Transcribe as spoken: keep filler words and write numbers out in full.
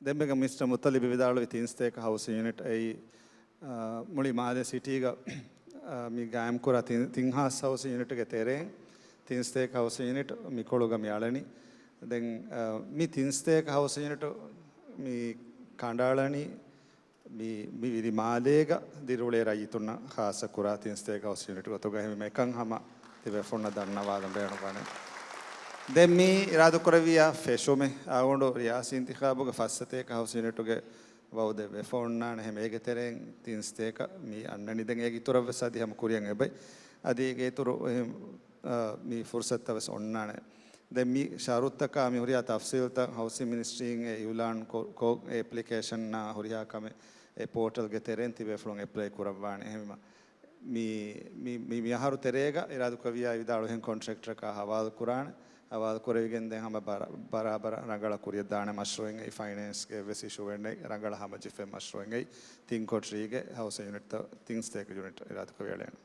ދެންމެގަ މިސްޓަ މުތަލިބް ވިދާޅުވި ތިން ސްޓޭކް ހައުސިން ޔުނިޓް އެއީ، އާ، މުޅި މާލެ ސިޓީގަ، އާ، މި ގާއިމްކުރާ ތިން، ތިން ހާސް ހައުސިން ޔުނިޓުގެ ތެރެއިން ތިން ސްޓޭކް ހައުސިން ޔުނިޓް މިކޮޅުގަ މި އަޅަނީ. ދެން، އާ، މި ތިން ސްޓޭކް ހައުސިން ޔުނިޓު މި ކަނޑައަޅަނީ މި، މި ވިލި މާލޭގަ ދިރިއުޅޭ ރައްޔިތުންނަށް ޚާއްޞަކުރާ ތިން ސްޓޭކް ހައުސިން ޔުނިޓް ގޮތުގަ. އެހެންވީމަ އެކަން ހަމަ ތިބޭފުޅުންނަށް ދަންނަވާލަން ބޭނުންވާނެ. ދެން މި އިރާދަކުރެއްވިޔާ ފެށުމެއް އަޅުގަނޑު ރިޔާސީ އިންތިޚާބުގެ ފަސް ސްޓޭކް ހައުސިން ޔުނިޓުގެ ވައުދެއްވެފަ އޮންނާނެ. އެހެން އޭގެ ތެރެއިން ތިން ސްޓޭކަށް މި އަންނަނީ. ދެން އޭގެ އިތުރަށްވެސް އަދި ހަމަ ކުރިއަށް އެބައި. އަދި އޭގެ އިތުރު އެހެން، އާ، މި ފުރުސަތުތައް ވެސް އޮންނާނެ. ދެން މި ޝަރުތަކާ މި ހުރިހާ ތަފްސީލްތައް ހައުސިން މިނިސްޓްރީން އެ އިއުލާން ކޮ، ކޮ، އެޕްލިކޭޝަންއާ ހުރިހާ ކަމެއް އެ ޕޯޓަލްގެ ތެރެއިން ތިބޭފުޅުން އެޕްލައި ކުރައްވާނެ. އެހެންވީމަ މި، މި، މި، މި އަހަރު ތެރޭގަ އިރާދަކުރެއްވިޔާ ވިދާޅުވިހެން ކޮންޓްރެކްޓަރަކާ ހަވާލު ކުރާނެ. ހަވާލު ކުރެވިގެން ދެން ހަމަ ބަރ، ބަރާބަރަށް ރަނގަޅަށް ކުރިއަށްދާނެ މަޝްރޫއެއް. އެ ފައިނޭންސްގެ އެއްވެސް އިޝޫއެއް ނެތް. ރަނގަޅަށް ހަމަޖެއްފޭ މަޝްރޫއެއް. ތިން ކޮޓަރީގެ ހައުސިން ޔުނިޓްތައް ތިން ސްޓޭކް ޔުނިޓް އިރާދަކުރެވި އަޅޭނެ.